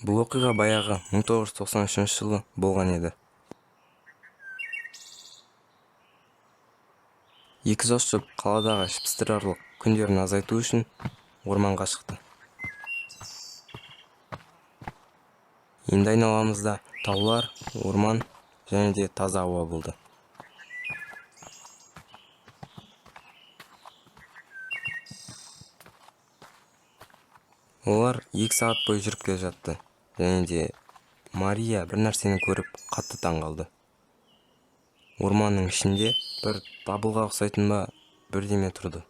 Бұл оқиға баяғы 1993 жылы болған еді. Екі жас жұп қаладағы ішпыстырарлық күндерін азайту үшін орманға шықты. Енді айналамызда таулар, орман және де таза ауа болды. Олар 2 сағат бойы жүріп келе жатты және де Мария бір нәрсені көріп, қатты таң қалды. Орманның ішінде бір дабылға ұқсайтын ба, бірдеме тұрды.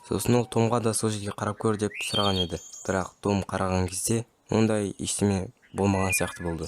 Сосын ол Томға да сол жерге қарап көр деп сұраған еді, бірақ Том қараған кезде ондай ештеме болмаған сияқты болды.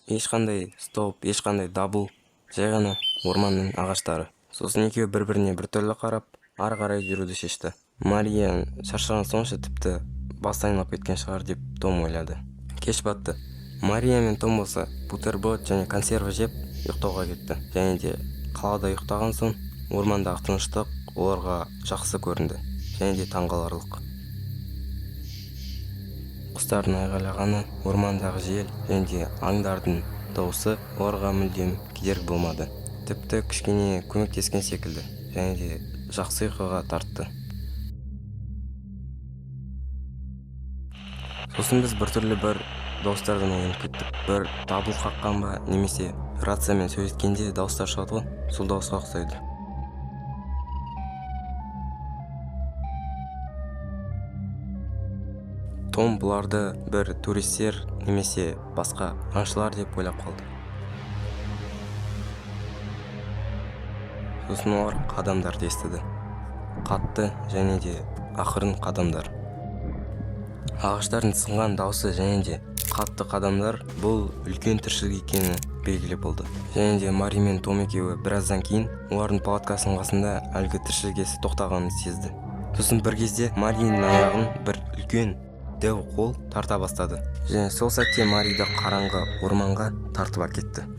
Ешқандай столб, ешқандай дабыл, жай ғана орманның ағаштары. Сосын екеуі бір біріне біртүрлі қарап, ары қарай жүруді шешті. Мария шаршаған сонша, тіпті басы айналып кеткен шығар деп Том ойлады. Кеш батты. Мария мен Том болса бутерброд және консерві жеп, ұйықтауға кетті. Және де қалада ұйықтаған соң ормандағы тыныштық оларға жақсы көрінді және де таңғаларлық. Құстардың айғайлағаны, ормандағы жел және де аңдардың дауысы оларға мүлдем кедергі болмады, тіпті кішкене көмектескен секілді және де жақсы ұйқыға тартты. Сосын біз біртүрлі бір дауыстардан оянып кеттік. Бір дабыл қаққан ба немесе рациямен сөйлескенде дауыстар шығады ғой, сол дауысқа ұқсайды. Том бұларды бір туристер немесе басқа аңшылар деп ойлап қалды. Сосын олар қадамдарды естіді, қатты және де ақырын қадамдар. Ағаштардың сынған дауысы және де қатты қадамдар бұл үлкен тіршілік екені белгілі болды. Және де Мари мен Том екеуі біраздан кейін олардың палаткасының қасында әлгі тіршілік иесі тоқтағанын сезді. Сосын бір кезде Маринің аяғын бір үлкен дәу қол тарта бастады және сол сәтте Мариді қараңғы орманға тартып әкетті.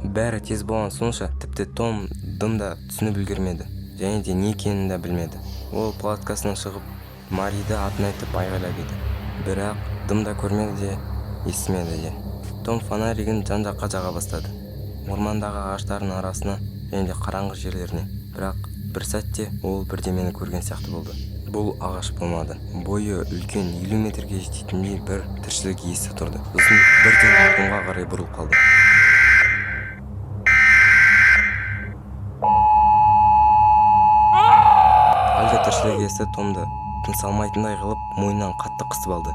Бәрі тез болған сонша, тіпті Том дым да түсініп үлгермеді және де не екенін де білмеді. Ол палаткасынан шығып, Мариді атын айтып айғайлап еді, бірақ дым да көрмеді де, естімеді де. Том фонаригін жан жаққа жаға бастады, ормандағы ағаштардың арасына және де қараңғы жерлеріне. Бірақ бір сәтте ол бірдемені көрген сияқты болды. Бұл ағаш болмады, бойы үлкен, 50 метрге жететіндей бір тіршілік иесі тұрды. Сосын бірден Томға қарай бұрылып қалды. Әлгі тіршілік иесі Томды тыныс алмайтындай қылып мойнынан қатты қысып алды.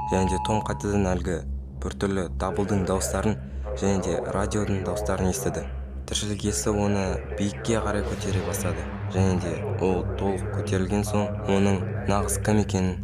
Және де Том қайтадан әлгі біртүрлі дабылдың дауыстарын және де радиодың дауыстарын естіді. Тіршілік иесі оны биікке қарай көтере бастады және де ол толық көтерілген соң, оның нағыз кім екенін.